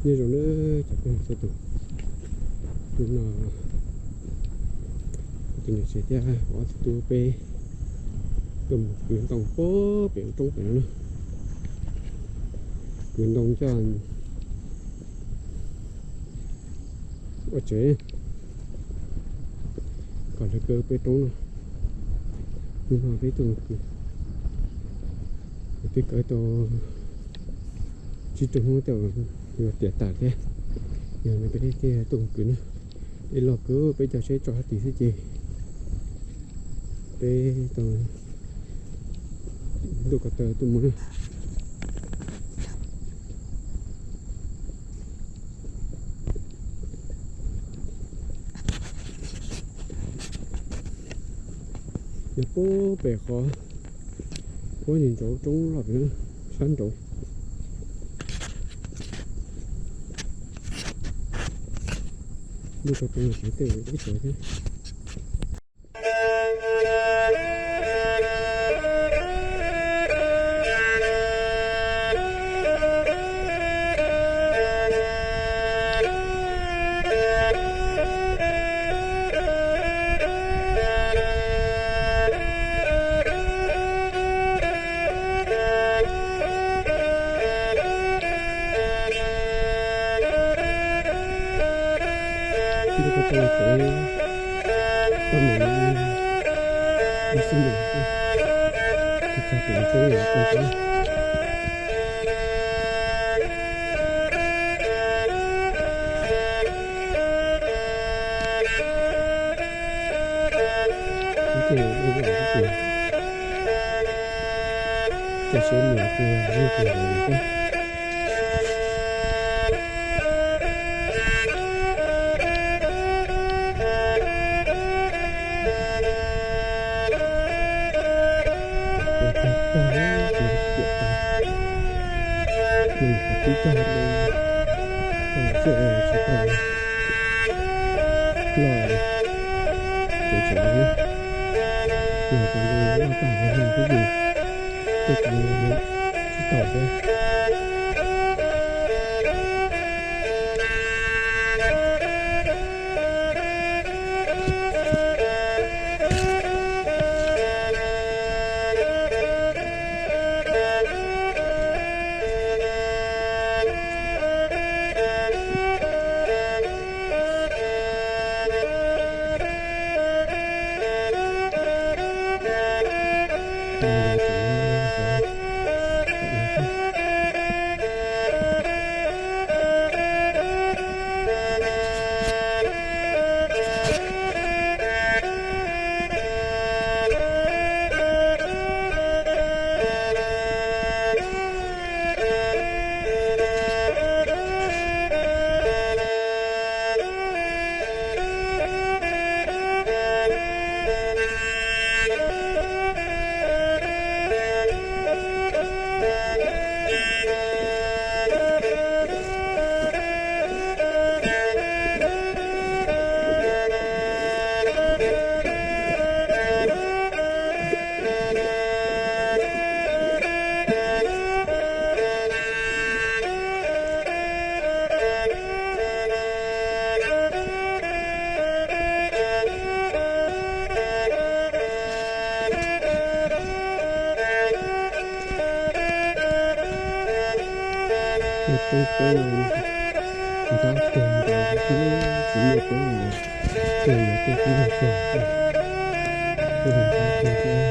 Nyob zoo nawb cov phooj ywg txhua tus, hnub no kuv tus niam tsev thiab ob tug tub peb tuaj mus kwv ntoo puag pem roob pem no na. Kwv ntoo coj ua tsev, kom lawv kaw peb roob no. Hnub no peb tuaj mus kwv, twb kaw tau tsib rau hnub tej yuav tiav tas thiab. Yog no peb thiaj tuaj mus kwv na. Es los kwv peb cov tsheb tso hauv tid xwb ces peb tau ntuj ko taw tuaj mus na. Nyob puag pem qhov puab ntsis nraud roob loj pem sab nraud. Ntuj ko taw tsev tej ib tsoom thiab. Ntuj ko taw tsev toj mam li ib xib ntus, tus txog pem tsev lawm tus ntxhais. Ib tug ib yam ib tug, cov siab nyiam tus yog tus yog tus. Tag tag, tib tag, tsis tau loj, ces tseem yog cov loj tag loj tib si, tej tseem tsis tau thiab. Tus tub peb no ntab teg nkaus, tsis muaj tub li, ces yog tej tub yog cog, tub ntab teg thiab.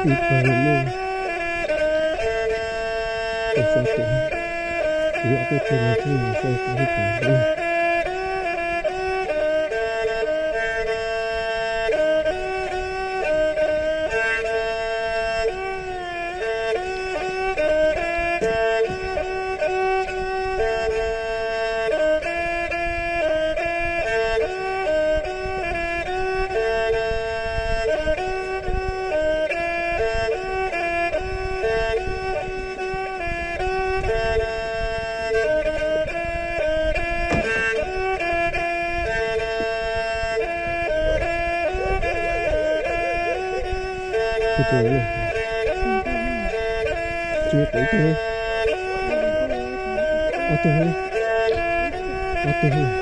Ib pawg los muaj peb xya tus, yuav ob peb tug no thiab, xya tus ib pawg. Ob tug, ob tug.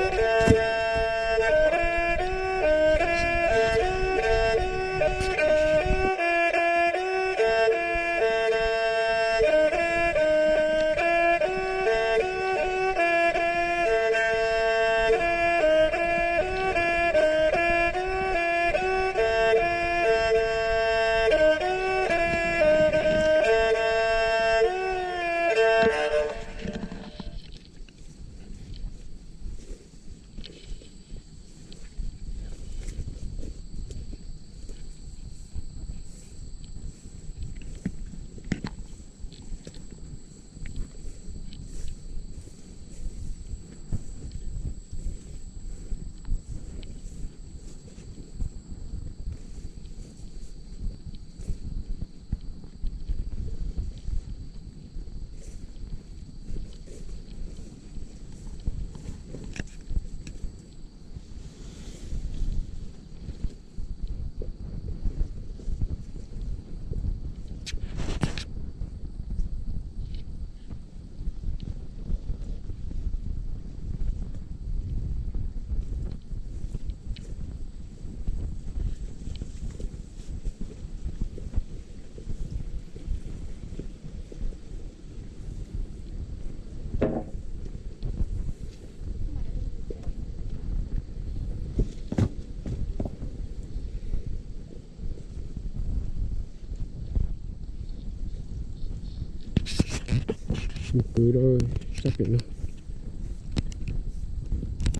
Mus pw rau sab pem no.